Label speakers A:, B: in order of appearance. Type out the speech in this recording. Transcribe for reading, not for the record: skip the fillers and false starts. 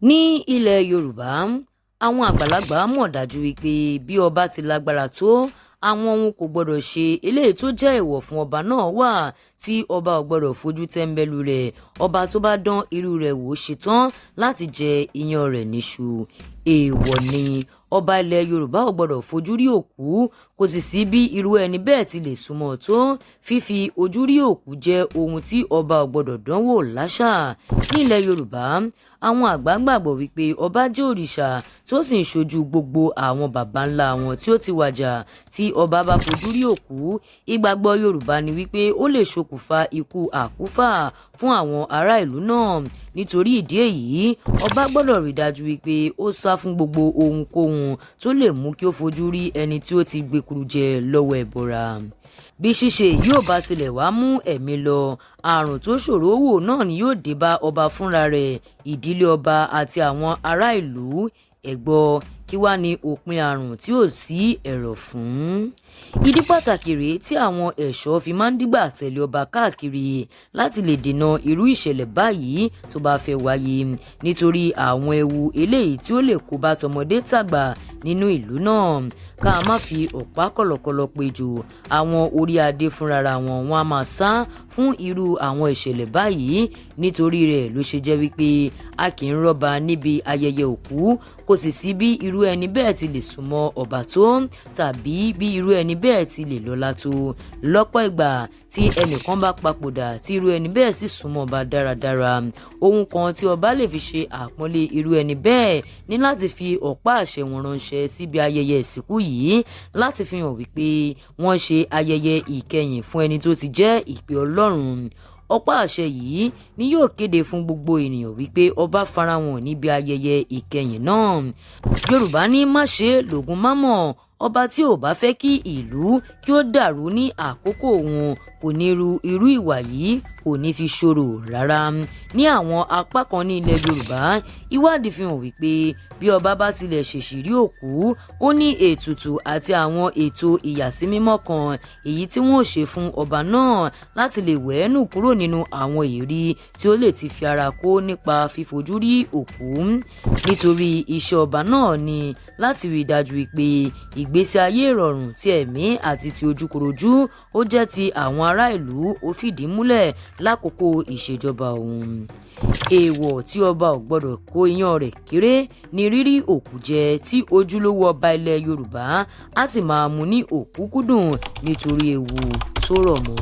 A: Ní ilẹ̀ Yorùbá, àwọn àgbàlagbà mọ̀ dájú wípé bí ọba ti lágbára tó, àwọn ohun kò gbọdọ̀ ṣe eléyìí tó jẹ́ èèwọ̀ fún ọba náà wà tí ọba ò gbọdọ̀ fojú tẹ́ńbẹ́lú rẹ̀. Ọba tó bá dán irú rẹ̀ wò ṣetán láti jẹ iyán rẹ̀ níṣu. Èèwọ̀ ni ọba ilẹ̀ Yorùbá ò gbọdọ̀ fojú rí òkú, kò sì sí bí irú ẹni bẹ́ẹ̀ ti lè súnmọ́ tó. Fífi ojú rí òkú jẹ́ ohun tí ọba ò gbọdọ̀ dánwò láṣà. Nílẹ̀ Yorùbá, àwọn àgbà gbàgbọ́ wípé ọba jẹ́ òrìṣà tó sì ń ṣojú gbogbo àwọn baba ńlá wọn tí ó ti wàjà. Tí ọba bá fojú rí òkú, ìgbàgbọ́ Yorùbá ni wípé ó lè ṣokùnfà ikú àkúfà fún àwọn ará ìlú náà. Nítorí ìdí èyí, ọba gbọ́dọ̀ rí dájú wípé ó sá fún gbogbo ohunkóhun tó lè mú kí ó fojú rí ẹni tí ó ti gbékuru jẹ lọ́wọ́ ẹbọra. Bí ṣíṣe yóò bá tilẹ̀ wá mú ẹ̀mí lọ, àrùn tó ṣòro wò náà ni yóò dé bá ọba fúnra rẹ̀, ìdílé ọba àti àwọn ará ìlú. Ẹ gbọ́, kí wá ní òpin àrùn tí ò sí ẹ̀rọ̀ fún? Ìdí pàtàkì rèé tí àwọn ẹ̀ṣọ́ fi máa ń dígbà tẹ̀lé ọba káàkiri láti lè dènà irú ìṣẹ̀lẹ̀ báyìí tó bá fẹ́ wáyé, nítorí àwọn ewu eléyìí tí ó lè kó bá tọmọdé tàgbà nínú ìlú náà. Ká má fi ọ̀pá kọ̀lọ̀kọ̀lọ̀ pejò, àwọn orí adé fúnra wọn wọn a máa sá fún irú àwọn ìṣẹ̀lẹ̀ báyìí. Nítorí rẹ̀ ló ṣe jẹ́ wípé a kì í rọ́ba níbi ayẹyẹ òkú. Kò sì sí bí irú ẹni bẹ́ẹ̀ ti lè súnmọ́ ọba tó tàbí bí irú ẹni bẹ́ẹ̀ ti lè lọ́lá tó. Lọ́pọ̀ ìgbà tí ẹnìkan bá papòdà tí irú ẹni bẹ́ẹ̀ sì súnmọ́ ọba dáradára, ohun kan tí ọba lè fi ṣe àpọ́nlé irú ẹni bẹ́ẹ̀ ní láti fi ọ̀pá àṣẹ wọn ránṣẹ́ síbi ayẹyẹ ìsìnkú yìí láti fi hàn wípé wọ́n ṣe ayẹyẹ ìkẹyìn fún ẹni tó ti jẹ́ ìpè Ọlọ́run. Ọ̀pá àṣẹ yìí ni yóò kéde fún gbogbo ènìyàn wípé ọba farahàn níbi ayẹyẹ ìkẹyìn náà. Yorùbá ní má ṣe lògùn mámọ̀. Ọba tí ò bá fẹ́ kí ìlú kí ó dàrú ní àkókò òun kò ní ru irú ìwà yìí, kò ní fi ṣòro rárá. Ní àwọn apá kan ní ilẹ̀ Yorùbá, ìwádìí fi hàn wípé bí ọba bá tilẹ̀ ṣèṣì rí òkú, ó ní ètùtù àti àwọn ètò ìyàsímímọ́ kan èyí tí wọ́n ó ṣe fún ọba náà láti lè wẹ̀ ẹ́ nù kúrò nínú àwọn èérí tí ó lè ti fi ara kó nípa fífojú rí òkú, nítorí iṣẹ́ ọba náà ni láti rí i dájú wípé ìgbésí ayé ìrọ̀rùn ti ẹ̀mí àti ti ojúkorojú ó jẹ́ ti àwọn ará ìlú, ó fìdí múlẹ̀ lákòókò ìṣèjọba òun. Èèwọ̀ tí ọba ò gbọ́dọ̀ kó iyán rẹ̀ kéré ní rírí òkú jẹ, tí ojúlówó ọba ilẹ̀ Yorùbá á sì máa mú ní òkúkúdùn nítorí ewu tó rọ̀ mọ́.